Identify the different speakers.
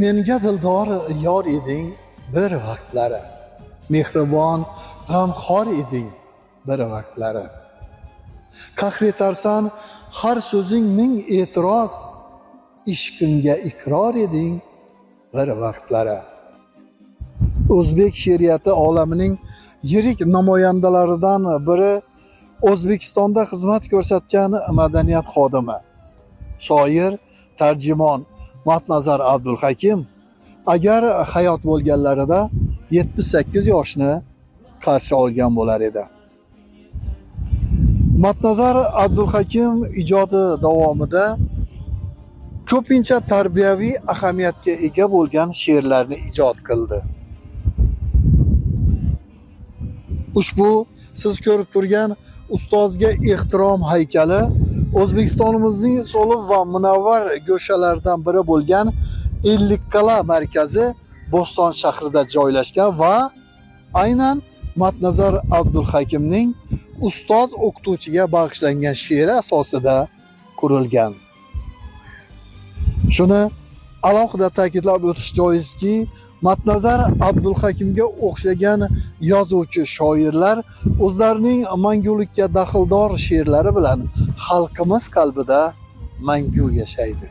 Speaker 1: Menga dildor yor eding bir vaqtlari, mehribon g'amxo'r eding bir vaqtlari. Qahr etarsan har so'zing ming e'tiroz, ishqingga iqror eding bir vaqtlari. O'zbek she'riyati olamining yirik namoyandalaridan biri, O'zbekistonda xizmat ko'rsatgan madaniyat xodimi, shoir, tarjimon Matnazar Abdulhakim agar hayot bo'lganlarida 78 yoshni qarshi olgan bo'lar edi. Matnazar Abdulhakim ijodi davomida ko'pincha tarbiyaviy ahamiyatga ega bo'lgan she'rlarni ijod qildi. Ushbu siz ko'rib turgan ustozga ehtirom haykali O'zbekistonimizning so'liq va munavvar go'shalaridan biri bo'lgan Ellikqal'a markazi Bo'ston shahrida joylashgan va aynan Matnazar Abdulhakimning ustoz o'qituvchiga bag'ishlangan she'ri asosida qurilgan. Shuni alohida ta'kidlab o'tish joizki, Matnazar Abdulhakimga o'xshagan yozuvchi shoirlar o'zlarining mangulikka daxldor she'rlari bilan xalqimiz qalbida mangu yashaydi.